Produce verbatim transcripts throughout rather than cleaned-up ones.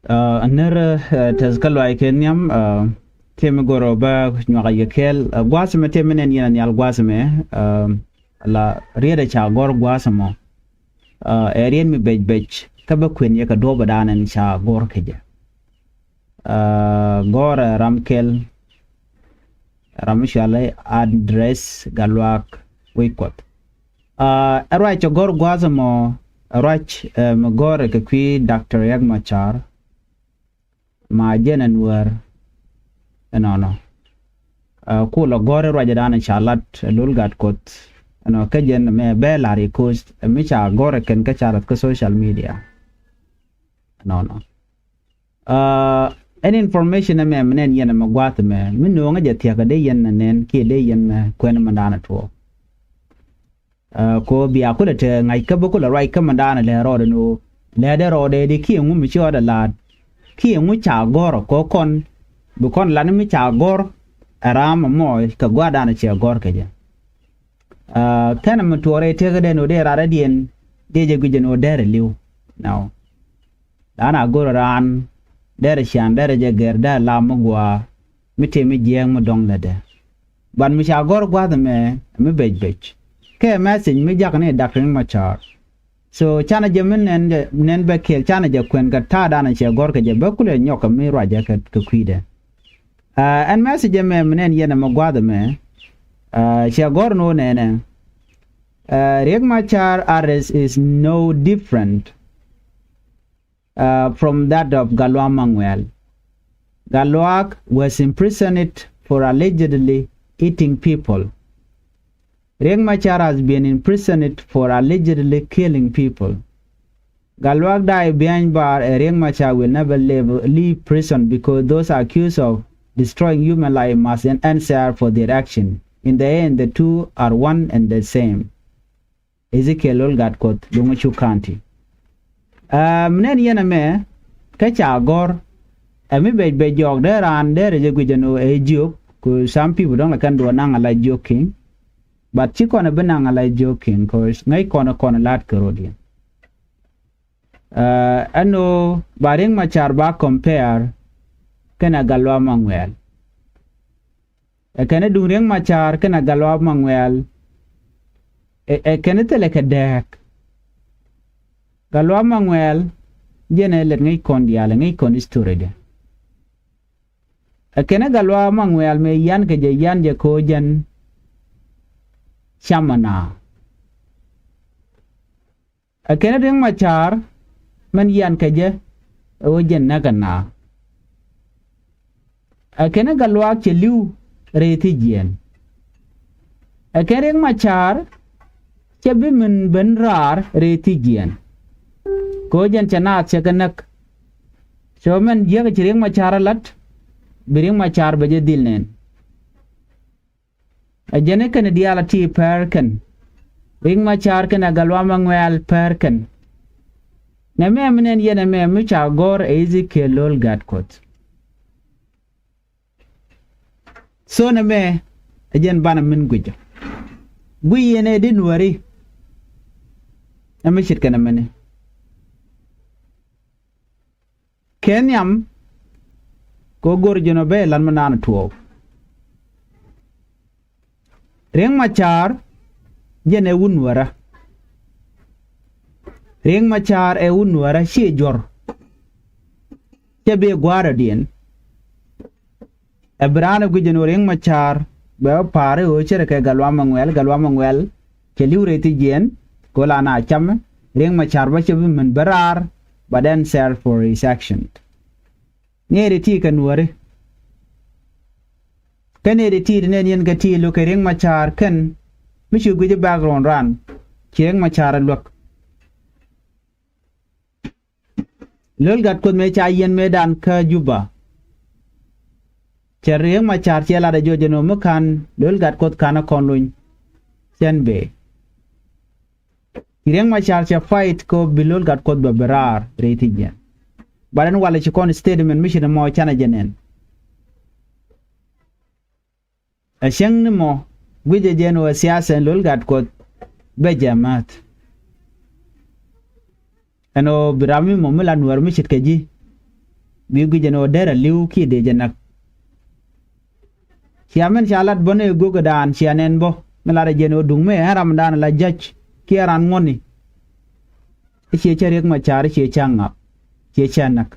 Ner tɛth kä luay kɛ nhiam. Tiɛm mi goro bä nyuak a yɛ kɛɛl gua̱a̱th mɛ, tiɛm mi nɛn yɛn a nhial gua̱a̱th mɛ. La riet a ca gɔr gua̱a̱th mɔ ɛ riet mi bec bec kä bä kuën yɛ kɛ duɔ̱p a da̱a̱n ɛn ca gɔr kɛ jɛ. Gɔr ɛ ram kɛl, ram mi cuali Andres Gatluak Wec Kuɔth. Ɛ ruac cɛ gɔr gua̱a̱th mɔ, ɛ ruac mi gɔr kɛ kui̱ Doctor Riek Machar ma jɛn ɛ Nuäär. Ɛnɔnɔ ku lɔ gɔr ruac dan ca lat Lol Gatkuɔth. Ɛnɔ kä jɛn mɛ bɛ lar i koc mi ca gɔr kɛn kä ca lat kä social media. Ɛnɔnɔ ɛn information ɛmɛ mi nɛn yɛn ɛmɛ gua̱a̱th ɛmɛ mi no̱o̱ŋä jɛ thia̱kä dee yɛn ɛ nɛn kiɛ dee yɛn ɛ kuɛn mi dan ɛ tuɔɔk. Ko bia kulɛ te ŋa̱c kä bä kulɛ ruac kä mi dan ɛ lɛ rɔɔdɛ ni ɣöö lɛ dee rɔɔdɛ di kiɛ ŋu mi ci ɣɔt ɛ la̱a̱t kiɛ ŋu ca gɔ̱r ɛ kɔ kɔn bi kɔn lat ni mi ca gɔ̱r ɛ ram ɛmɔ kɛ gua̱a̱th dan ɛ cɛ gɔ̱r kɛ jɛ. Kɛn mi tuɔɔk rɛy tëkä den ɣöö dee rat rɛdiɛn dee jɛ guic jɛ ni ɣöö dɛr ɛ li̱w. Nɔ dan a go̱r raan derɛ cian derɛ jɛ gɛr derɛ lam mi gua̱a̱ mi tëë mi jiɛɛŋ mi dɔ̱ŋ lätdɛ. But mi ca gɔ̱r gua̱th ɛmɛ mi bec bec kɛ message mi jakä ni Doctor Riek Machar. So canɛ jɛ mi nɛn jɛ nɛn bɛ kɛɛl canɛ jɛ kuɛn kɛ ta̱a̱ danɛ cɛ gɔ̱r kɛ jɛ bä kulɛ nyɔk kɛ mi ruacɛ kɛ kui̱dɛ. Ɛn message ɛmɛ mi nɛn yɛn ɛmɛ gua̱th ɛmɛ cɛ gɔ̱r ni wä nɛnɛ. Riek Machar arrest is no different uh, from that of Gatluak Maŋuɛl. Gatluak was imprisoned for allegedly eating people. Riek Machar has been imprisoned for allegedly killing people. Gatluak died behind bar and Riek Machar will never leave, leave prison because those accused of destroying human life must answer for their action. In the end, the two are one and the same. Ezekiel Lol Gatkuɔth Yuŋ Cuk County. Ɛ mi nɛn yɛn ɛmɛ kä ca gɔ̱r ɛ mi bec bec jɔɔk dee raan dee rɛc ɛ guic ɛn ɣöö ɛ jiök ku some people dɔ̱ŋ lɛ kɛn duɔ̱ɔ̱r naŋ a la joking. But ci kɔn ɛ bi naŋ a la joking cause ŋäc kɔn ɛ kɔn ɛ la̱t kɛ ro̱diɛn. Ɛn ɣöö ba Riek Machar ba compare kɛnɛ Gatluak Maŋuɛl. Ɛ kɛn i̱ duŋ Riek Machar kɛnɛ Gatluak Maŋuɛl. Ɛ kɛn i̱ thilɛ kɛ dääk. Gatluak Maŋuɛl jɛn ɛ lɛt ŋäc kɔn diaal ɛ ŋäc kɔn history dɛ. Ɛ kɛn i̱ Gatluak Maŋuɛl mëë yan kɛ jɛ yan jɛ ko̱ jɛn. Camɛ na. Ɛ kɛn Riek Machar mɛn yian kɛ jɛ ɛ ɣöö jɛn näk ɛ naath. Ɛ kɛn Gatluak cɛ li̱w rɛy thi̱jiɛn. Ɛ kɛn Riek Machar cɛ bi min ben raar rɛy thi̱jiɛn. Kɛ ɣöö jɛn cɛ naath cɛ kɛ näk. Cɛ mɛn jiäk ci Riek Machar ɛ la̱t bi Riek Machar bɛ jɛ dhil nɛn. Ɛ jɛn i̱ kɛn diaal a ti pɛr kɛn. Riek Machar kɛnɛ Gatluak Maŋuɛl pɛr kɛn. Nɛ mɛ mi nɛn yɛn ɛmɛ mi ca gɔ̱r ɛ Ezekiel Lol Gatkuɔth. So nɛ mɛ ɛ jɛn banɛ min guicä. Guic yɛn ɛ di Nuääri. Ɛ mi ce̱tkɛ nɛ mɛni. Kɛ nhiam kɛ ɣöö go̱r jɛn ɔ ben lat mi naan tuɔɔk. Riek Machar jɛn ɛ wun Nuäärä. Riek Machar ɛ wun Nuäärä ciɛ juɔ̱r. Cɛ bi gua̱a̱r ɛ diɛn. Ɛ bi raan ɛ guic ɛn ɣöö Riek Machar bɛ wä pa̱a̱r i̱ ɣöö ce̱tkɛ Gatluak Maŋuɛl, Gatluak Maŋuɛl cɛ li̱w rɛy thi̱jiɛn. Kɛ ɣöö la na camɛ Riek Machar bä cɛ bi min bä raar. But then sell for his action. Ni ɛ ri ti kɛ Nuääri. Kä ni ɛ ri ti ti nɛn yɛn kɛ ti lo̱k kɛ Riek Machar kɛn mi ci guic i̱ background ran. Ci Riek Machar ɛ luäk. Lol Gatkuɔth mëë ca yiɛn mëëdan kä Juba. Cɛ Riek Machar cɛ lat ɛ jɔc ɛn ɣöö mi ka̱n Lol Gatkuɔth ka̱n ɛ kɔn luny. Cɛn bëë ci Riek Machar cɛ fight kɛ ɣöö bi Lol Gatkuɔth bɛ bi raar rɛy thi̱jiɛn. But ɛn walɛ ci kɔn statement mi ci ni mɔ canɛ jɛ nɛn. Ɛ cäŋ ni mɔ guicɛ jɛ ɛn ɣöö ɛ siasa ɛn Lol Gatkuɔth bɛ jɛ mäth. Ɛn ɣöö bi ram mi mɔ mi la Nuäär mi ce̱tkɛ ji̱. Bi guic ɛn ɣöö derɛ li̱w kiɛ dee jɛ näk. Cia min ca lat bä ni göökädan cia nɛn bä mi lat ɛ jɛn ɣöö duŋ mi ɛ ram dan la jäc kiɛ ran ŋuɔ̱tni. I̱ ciɛ cä Riek Machar i̱ ciɛ cä ŋak, ciɛ cä näk.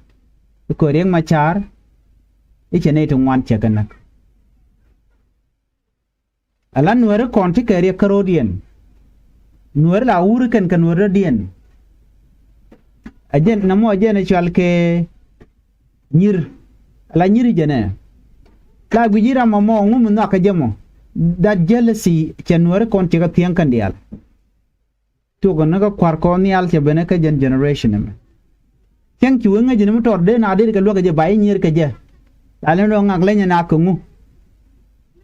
I̱ kö Riek Machar i̱ ciɛ nɛy ti ŋuan cɛ kɛ näk. Ala nuääri kɔn ti kɛ riɛk kä ro̱o̱diɛn. Nuääri la wuri kɛn kɛ nuääri dɔ̱diɛn. A jɛn namɔ a jɛn a cual kɛ nyir. Ala nyir jɛnɛ. La guic ji̱ ram mɔ mɔ ŋu mi nhɔakä jɛ mɔ. That jealousy cɛ nuääri kɔn cɛ kɛ thiäŋ kɛn diaal. Tuɔk ni kä kua̱r kɔn nhial cɛ ben kä jɛn generation ɛmɛ. Cäŋ ci wee ŋäc ni mi tɔt dee na dee kɛ luäk kɛ jɛ ba i̱ nyier kɛ jɛ. Lal ni dɔ̱ŋ ŋak leny na kɛ ŋu.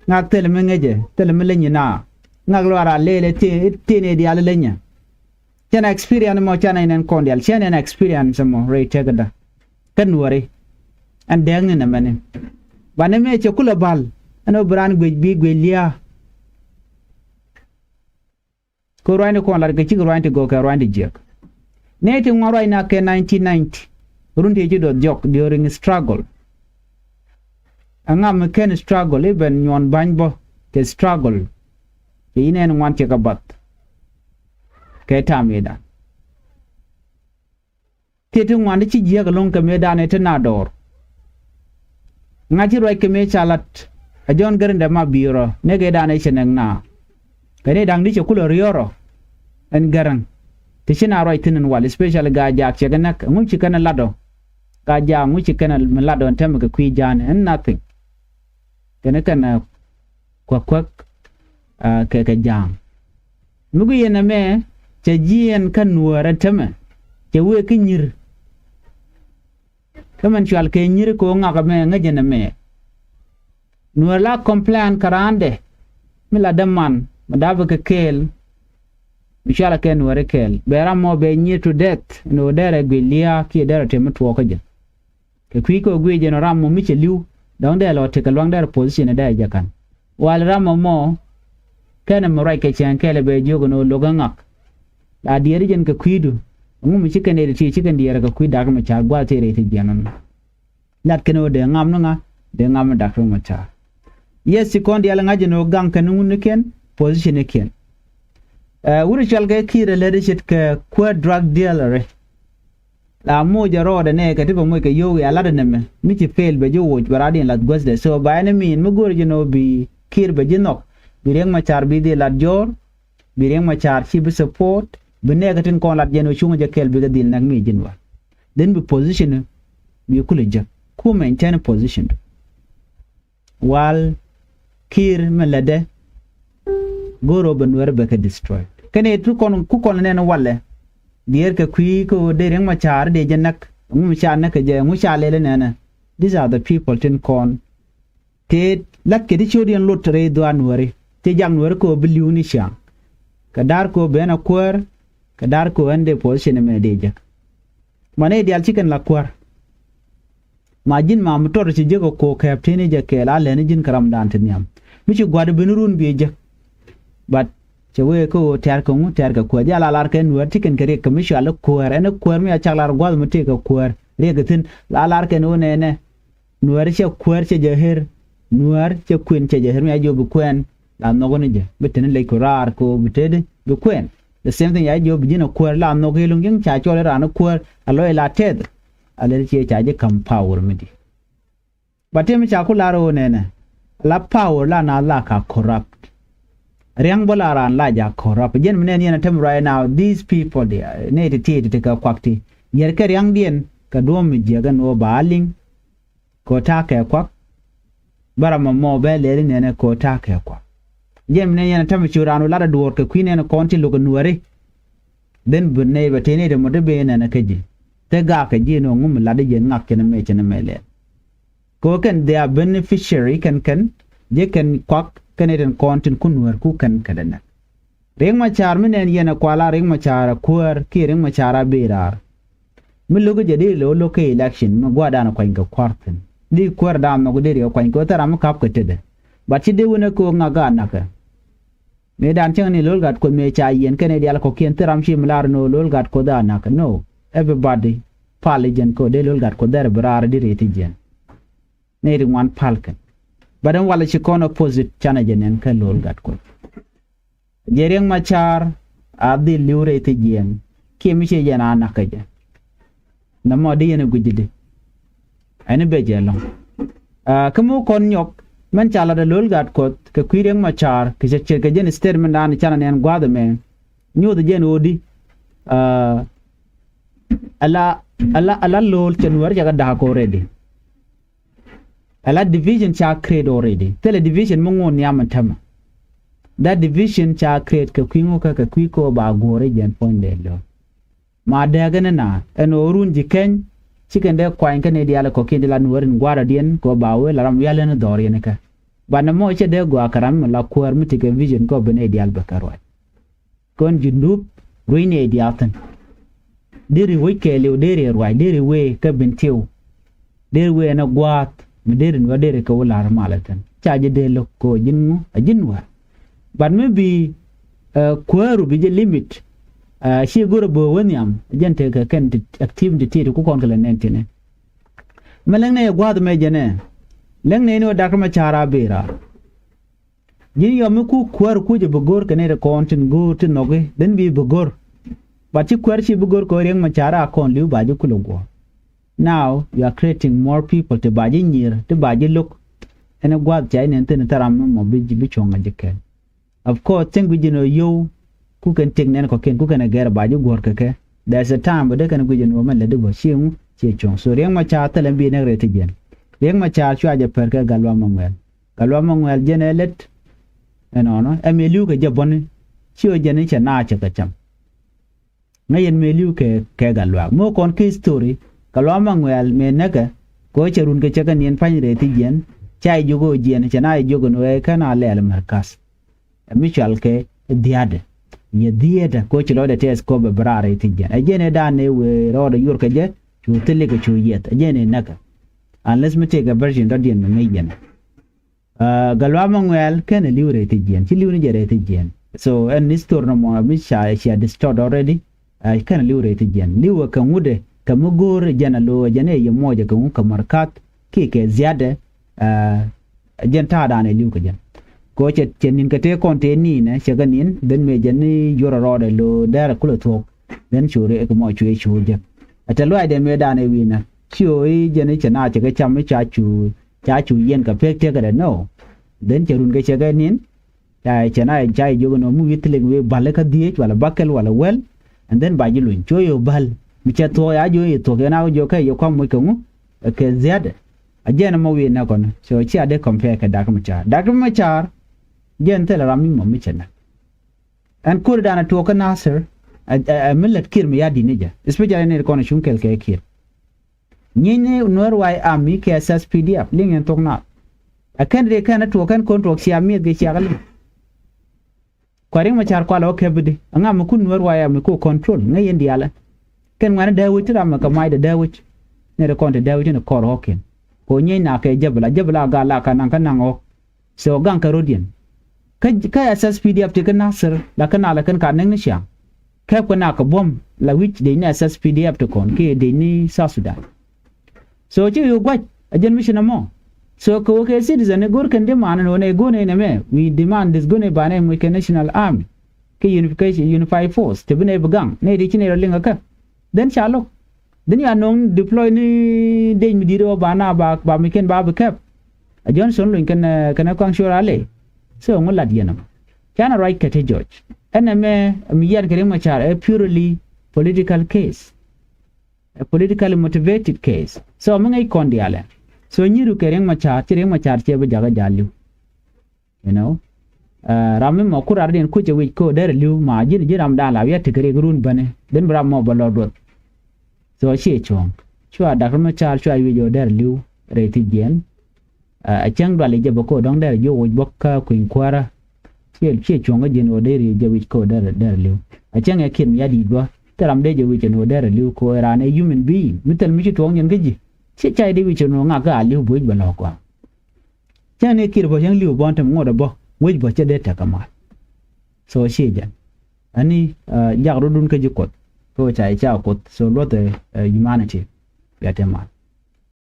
Ŋak thil mi ŋäcɛ thil mi leny na. Ŋak luaar a leel ɛ tëë tëë ni diaal lenyɛ. Cɛn experience mɔ can ɛn ɛn kɔn diaal cɛn ɛn experience mɔ rɛy tɛkdä. Kä nuɔri ɛn dɛɛk ni nɛmɛni. Ba ni mëë cɛ kulɛ bal ɛn ɣöö bi raan guic bi guic lia̱a̱. Kɛ ruanyni kɔn lat kɛ cikɛ ruany ti gɔw kɛ ruany ti jiɛk. Nɛy ti ŋuan ruacna kɛ nineteen ninety. Run ti ci duɔth jɔk during struggle. Ɛŋa mi ken struggle i̱ ben nyuɔn ba̱ny bä kɛ struggle. Kɛ yinɛn ŋuan cɛ kɛ bath. Kɛ tam i̱dan. Ti ti ŋuan ti ci jiääk ɛlɔ̱ŋ kɛ mëëdan ɛ ti na dɔɔr. Ŋa̱c ci ruac kɛ mëë ca lat a John Garang dɛ ma bi̱i̱rɔ nɛk ëëdan ɛ cɛ nɛk na. Kɛ ni da̱ŋ di cɛ kulɛ riɔ̱ɔ̱rɔ ɛn Garang. Ti ci na ruac thi̱n ɛn wal especially Gaa Jaak cɛ kɛ näk ɛŋu ci kɛn ɛ latdɔ. Gaa Jaak ɛŋu ci kɛn ɛ mi latdɔ ɛn tɛmɛ kɛ kui̱ ja̱a̱n ɛn nothing. Kɛn ɛ kɛn ɛ kuäk kuäk kɛ kɛ ja̱a̱ŋ. Mi guic yɛn ɛmɛ cɛ jiɛɛn kä nuäärä tämɛ cɛ wëë kä nyir. Kä mɛn cual kɛ nyir kɛ ɣöö ŋak ɛmɛ ŋäc yɛn ɛmɛ. Nuäär la complain kä raandɛ mi la däman mi dapɛ kɛ kɛɛl. Mi cual kɛ nuäärä kɛɛl bɛ ram mɔ bɛ nyir to death ɛn ɣöö derɛ guic lia̱a̱ kiɛ derɛ tëë mi tuɔɔk kä jɛ. Kɛ kui̱ kɛ guic jɛn ram mɔ mi cɛ li̱w dɔ̱ŋ dee lɔ tekɛ luaŋ dee position dee jɛ ka̱n. Wal ram mɔ mɔ kɛnɛ mi ruac kɛ cɛŋ kɛlɛ bɛ jiök ɛn ɣöö lo̱k ɛ ŋak. La diɛɛri jɛn kɛ kui̱du ɛŋu mi ci kɛn ɛ ti ti ci kɛn diɛɛrɛ kɛ kui̱ dak mi ca̱r gua̱a̱th tëë rɛy ti jiɛn ɛn. Lat kɛn ɣöö dee ŋam ni ŋa dee ŋam ni dak mi ca̱r. Yes ci kɔn diaal ŋa̱c ɛn ɣöö gaŋ kɛn ni ŋun ni kiɛn position ni kiɛn. Ɛ wut cual kɛ Kiir ɛ lät ɛ ce̱tkɛ kuäär drug dealer. La moc ɛ rɔɔdɛ nɛ kɛ ti bɛ moc kɛ yio̱w i̱ a lat ɛ nɛmɛ mi ci pel bɛ ji̱ woc bɛ radiɛn lath guäthdɛ so ba ɛn min mi go̱o̱r ji̱ nɔ bi Kiir bɛ ji̱ nhɔk bi Riek Machar bi dhil lat jo̱o̱r. Bi Riek Machar ci bi support bi nɛɛkɛ tin kɔn lat jɛn ɣöö cuŋä jɛ kɛl bikɛ dhil näk mi ji̱n wal. Then bi position bi kulɛ jek ku maintain position. Wal Kiir mi lätdɛ go̱o̱r ɣöö bɛ Nuäär bɛ kɛ destroy. Kɛn ɛ ti kɔn ku kɔn nɛn walɛ. Diɛɛr kɛ kui̱ kä ɣöö dee Riek Machar dee jɛ näk ŋu mi ca näk kɛ jɛ ŋu ca lɛl inɛnɛ. These are the people tin kɔn. Tëë la̱tkɛ ti ciötdiɛn lot rɛy dhuaar Nuääri ti jak Nuääri kɛ ɣöö bi li̱w ni ciaŋ. Kɛ da̱r kɛ ɣöö ben a kuäär kɛ da̱r kɛ ɣöö ɛn dee position ɛmɛ dee jek. Ma nɛy diaal ci kɛn la kuäär. Ma ji̱n ma mi tɔt ci jek ɛ ko̱o̱k kɛɛp tëë ni jɛ kɛɛl a lɛni ji̱n kɛ ramdan ti nhiam mi ci gua̱t bi ni run bi jek. But cɛ wee kä ɣöö tɛ̈r kɛ ŋu tɛ̈r kɛ kuäär jɛ a la lar kɛ Nuäär ti kɛn kɛ riɛk kɛ mi cual i̱ kuäär ɛn i̱ kuäär mi a cak lar gua̱th mi tëë kɛ kuäär riɛk kɛ thi̱n la lar kɛn ɣöö nɛnɛ. Nuäär cɛ kuäär cɛ jɛ ɣer. Nuäär cɛ kuën cɛ jɛ ɣer mi a jiök bi kuɛn la nhɔk ni jɛ bi teni lec ku raar ko bi tedi bi kuɛn. The same thing ya jiök bi ji̱n a kuäär la nhɔk iluŋ ji̱n ca cɔl i raan kuäär a lɔc la tɛth. A lɛr ciɛ ca ji̱ ka̱m power mi di. Ba temi ca ku lar ɣöö nɛnɛ la power la na la ka corrupt. Ria̱ŋ bä la raan la ja corrupt jɛn mi nɛn yɛn a tem right now these people di nɛy ti ti ti ti kɛ kuak ti yɛr kɛ ria̱ŋdiɛn kɛ duɔ̱ɔ̱m mi jiäk ɛn ɣöö ba a liŋ. Kɛ ɣöö ta̱a̱ kɛ kuak. Bä ram ɛmɔ bɛ lɛl inɛnɛ kɛ ɣöö ta̱a̱ kɛ kuak. Jɛn mi nɛn yɛn a tämɛ ci raan wä lat a duɔ̱ɔ̱r kɛ kui̱ nɛn kɔn ti lo̱k ɛ Nuääri. Then bi nɛy bɛ tëë nɛy ti mɔ ti ben inɛnɛ kä ji̱. Thek gaak kɛ ji̱ ni ɣöö ŋu mi lat i̱ jɛn ŋak cɛn ɛmɛ cɛn ɛmɛ lɛl. Kɛ ɣöö kɛn they are beneficiary kɛn kɛn jɛ kɛn kuak kɛn nɛy tin kɔn tin ku Nuäär ku kɛn kɛ dɛ nɛk. Riek Machar mi nɛn yɛn ɛ kuala Riek Machar ɛ kuäär kiɛ Riek Machar a ber raar. Mi lo̱k jɛ dee lo̱k lo̱k kɛ election mi gua̱a̱r dan kuany kɛ kua̱r thi̱n dee kuäär dan nhɔk dee riɛk kuany kɛ thɛr ram mi ka̱p kɛ tetdɛ. But ci dee wun ɛ kɛ ɣöö ŋak a nakä. Mëë dan cäŋ ni lo̱l gat kuoth mëë ca yiɛn kɛn ɛ diaal kɔ̱kiɛn thɛr ram ci mi lar ni ɣöö lo̱l gat kuoth a nakä no. Everybody pal i̱ jɛn kä dee lo̱l gat Kuɔth dɛr bi raar di rɛy ti jiɛn. Nɛy ti ŋuan pal kɛn. Bat ɛn walɛ ci kɔn opposite canɛ jɛ nɛn kä lo̱l gat Kuɔth. Jɛ Riɛk Macar a dhil li̱w rɛy ti jiɛn kiɛ mi ciɛ jɛn a nakä jɛ. Nɛmɔ di yɛn ɛ gui̱c di ɛn i̱ bɛ jɛ lɔ̱ŋ. Kä mi wä kɔn nyɔk mɛn ca lat ɛ lo̱l gat Kuɔth kɛ kui̱ Riɛk Macar kɛ cɛ ce̱tkɛ jɛn statement dan canɛ nɛn gua̱a̱th ɛmɛ. Nyuuth jɛn ɣöödi ala ala ala lo̱l cɛ Nuäär cɛ kɛ da̱a̱k already. Ala division ca create already. Thilɛ division mi ŋuun nhiam ɛn tämɛ. That division ca create kɛ kui̱ ŋukä kɛ kui̱ kɛ ɣöö ba guɔ̱ɔ̱r i̱ jɛn puɔ̱nydɛ lo̱l. Ma dääk ɛn ɛna ɛn ɣöö run ji̱ keny ci kɛn dee kuany kä nɛy diaal ɛ kɔ̱kiɛn ti la Nuäär in gua̱a̱r rɔ̱diɛn kɛ ɣöö ba wee la ram wial ɛn dhɔriɛn kä. Banɛ mɔ cɛ dee gɔaa kɛ ram mi la kuäär mi ti kɛ vision kɛ ɣöö bi nɛy diaal bɛ kɛ ruac. Kɔn Junub ruec nɛy diaal thi̱n. Deri wec kɛɛliw, deri ruac, deri wee kä Bentiu. Deri wee ɛn ɛ gua̱a̱th mi deri Nuäär deri kɛ wä la̱r malɛ thi̱n. Ca ji̱ dee lo̱k kɛ ɣöö ji̱n ŋu a ji̱n Nuäär. But mi bi kuääru bi jɛ limit. Ci go̱r a böök wä nhiam jɛn tekɛ kɛn activity ti ti ku kɔn kɛ lɛ nɛn tini. Mɛ läŋ nɛ yɛ gua̱a̱th mɛ jɛn ɛ läŋ nɛ ni wä Dak Macar a bi raar. Ji̱n yɔm mi ku kuäär kucä bi go̱r kɛ nɛy ti kɔn tin go̱o̱r ti nhɔki dhin bi bi go̱r. But ci kuäär ci bi go̱r kɛ ɣöö Riɛk Macar a kɔn li̱w ba ji̱ kulɛ guɔ̱ɔ̱r. Now you are creating more people ti ba ji̱ nyier ti ba ji̱ lo̱k. Ɛn ɛ gua̱a̱th ca ji̱ nɛn thi̱n thil ram mi mɔ bi bi cuɔ̱ŋ a ji̱ kɛn. Of course thi̱n gui̱c ji̱n ɣöö yio̱w ku kɛn tëk nɛn kɔ̱kiɛn ku kɛn ɛ gɛr ba ji̱ guɔ̱ɔ̱r kɛ kɛ. There's a time bä dee kɛn gui̱c ji̱n ɣöö mɛn lät di bä ci ŋu ci cuɔ̱ŋ. So Riɛk Macar thilɛ bi näk rɛy ti jiɛn. Riɛk Macar cua jɛ pɛr kɛ Gat Luaak Maŋuɛl. Gat Luaak Maŋuɛl jɛn ɛ lät. Ɛnɔnɔ ɛ mëë li̱w kɛ jɛ bäni. Ci ɣöö jɛn i̱ cɛ naath cɛ kɛ cam. Ŋäc yɛn mëë li̱w kɛ kɛ Gat Luaak mi wä kɔn kä history. Gat Luaak Maŋuɛl mëë näkɛ kɛ ɣöö cɛ run kɛ cɛ kɛ niɛn pa̱ny rɛy ti jiɛn. Ca yɛ jiök ɣöö jiɛn cɛ naath yɛ jiök ɛn ɣöö ɛ kɛn a lɛɛl mɛr ka̱th. Ɛ mi cual kɛ dhia̱a̱dɛ. Yɛ dhia̱a̱dɛ kɛ ɣöö ci lɔcdɛ tɛth kɔpɛ bi raar rɛy ti jiɛn. Ɛ jɛn ɛ da̱a̱n ɛ wëë rɔɔdɛ yuɔr kɛ jɛ cu thil ikɛ cu yiɛth ɛ jɛn ɛ näkɛ. Unless mi tëëkɛ version dɔ̱diɛn mi ŋäc yɛn. Gat Luaak Maŋuɛl kɛn ɛ li̱w rɛy ti jiɛn ci li̱w ni jɛ rɛy ti jiɛn. So ɛn history nɔmɔ mi ca cia distort already. Kɛn ɛ li̱w rɛy ti jiɛn li̱w ɛ kɛ ŋut ɛ kɛ mi go̱o̱r ɛ jɛn ɛ lo̱o̱ ɛ jɛn ɛ yɛ muɔc ɛ kɛ ŋut kɛ mär ka̱th kiɛ kɛ dhia̱a̱dɛ. Ɛ jɛn ta̱a̱dan ɛ li̱w kɛ jɛn. Kɛ ɣöö cɛ cɛ ni̱n kɛ tëë kɔn tëë ni̱n ɛ cɛ kɛ ni̱n dhän mëë jɛn ni yuɔr ɛ rɔɔdɛ lo̱o̱ dɛɛr ɛ kulɛ thuɔ̱k. Dhän cu ri ɛ kɛ mɔ cuëë cu jek ɛ tɛ luaacdɛ mëëdan ɛ wi̱i̱nä. Ci ɣöö i̱ jɛn i̱ cɛ naath cɛ kɛ cam i̱ ca cu ca cu yiɛn kɛ pek tëkädɛ nɔ. Dhän cɛ run kɛ cɛ kɛ ni̱n. Ca cɛ naath ca jiök ɛn ɣöö mi wi̱i̱ thilɛ kɛ wee bäl ikä dhieec walɛ bäkɛl walɛ wɛl. And then ba ji̱ luny cu ɣöö bäl mi cɛ thuɔ̱k ya jiök i̱ thuɔ̱k yɛn a wä jiök kɛ yɛ kua̱m moc kɛ ŋu. Kɛ dhia̱a̱dɛ. A jɛn ɛmɔ wi̱i̱ nɛ kɔn so cia dee compare kɛ Dak Macar. Dak Macar jɛn thilɛ ram mi mɔ mi cɛ nɛ. Ɛn ko̱ridan a tuɔɔk kä Nasir. Ɛ mi lät Kiir mi ya di̱t ni jɛ especially ni kɔn a cuŋ kɛl kɛ Kiir. Nyieny ni Nuer White Army kɛ S S P D F liŋ yɛn thok naath. Ɛ kɛn ri kɛn a tuɔɔk kɛn kɔn tuɔɔk cia mi̱eth kɛ cia kä liŋ. Kua Riɛk Macar kualɛ wä kɛp i̱di aŋa mi kun Nuer White Army ku control ŋäc yɛn diaalɛ. Kɛn ŋuɛ̈ni dee wec ti ram mi kɛ mac dee dee wec. Ni ri kɔn ti dee wec ni kɔr ɣɔ̱kiɛn. Kɛ ɣöö nyieny na kɛ jebel a jebel a gal la ka naŋ kä naŋ ɣɔ̱k. So gaŋ kɛ rɔ̱diɛn. Kä kä S S P D F ti kä Nasir la kä nalɛ kɛn ka näk ni ciaŋ. Kɛp kɛ nak kɛ buɔ̱m la wi̱c dec ni S S P D F ti kɔn kiɛ dec ni South Sudan. So ci wi̱i̱ gua̱c a jɛn mi ci nɔmɔ. So kɛ wä kɛ citizen ni go̱r kɛn demand ni wä nɛ go̱r nɛ nɛmɛ wi̱i̱ demand this go̱r nɛ ba nɛ muc kɛ national army. Kɛ unification unified force ti bi nɛ bi gaŋ nɛ ti ci nɛ rɔ liŋ kä. Then ca lo̱k. Dhin ya no̱o̱ŋ deploy ni dec mi di̱i̱t ɣöö ba na ba ba mi ken ba bi kɛp. A Johnson luny kɛn kɛn a kɔaŋ cuɔr a lɛ. So ŋu lat yɛn ɛmɔ. Canɛ ruac kɛ te George ɛn ɛmɛ mi yɛn kɛ Riɛk Macar ɛ purely political case. A politically motivated case. So mi ŋäc kɔn diaalɛ. So nyiru kɛ Riɛk Macar ci Riɛk Macar ciɛ bi jakä jal li̱w. You know. Ram mi mɔ kur ar diɛn kucɛ wic ko derɛ li̱w ma ji̱n ji̱n ram dan la wiat ti kɛ rik run bäni dhin bi ram mɔ bä lɔ duɔth. So ciɛ cuɔ̱ŋ cua dak ri mi cal cua wic ɣöö derɛ li̱w rɛy ti jiɛn. A cäŋ dual i̱ jɛ bä ko dɔ̱ŋ derɛ jiök wic bä kä kui̱ny kuäärä. Ciɛ ciɛ cuɔ̱ŋ kä ji̱n ɣöö derɛ jɛ wic ko derɛ derɛ li̱w. A cäŋ ɛ kiɛn mi ya di̱i̱t bä thil ram dee jɛ wic ɛn ɣöö derɛ li̱w ko ɛ raan ɛ human being mi thil mi ci tuɔɔk nyin kä ji̱. Ciɛ ca i̱ dee wic ɛn ɣöö ŋak kä a li̱w buec bä lɔ̱k kɔaŋ. Cäŋ ni kiɛt bä cäŋ li̱w bɔn tem ŋot ɛ bä wec bä cä dee tekɛ mal. So ciɛ jɛn. Ani jak rot dun kä ji̱ Kuɔth kä ca ca Kuoth so luɔth ɛ humanity. Gat jɛ mal.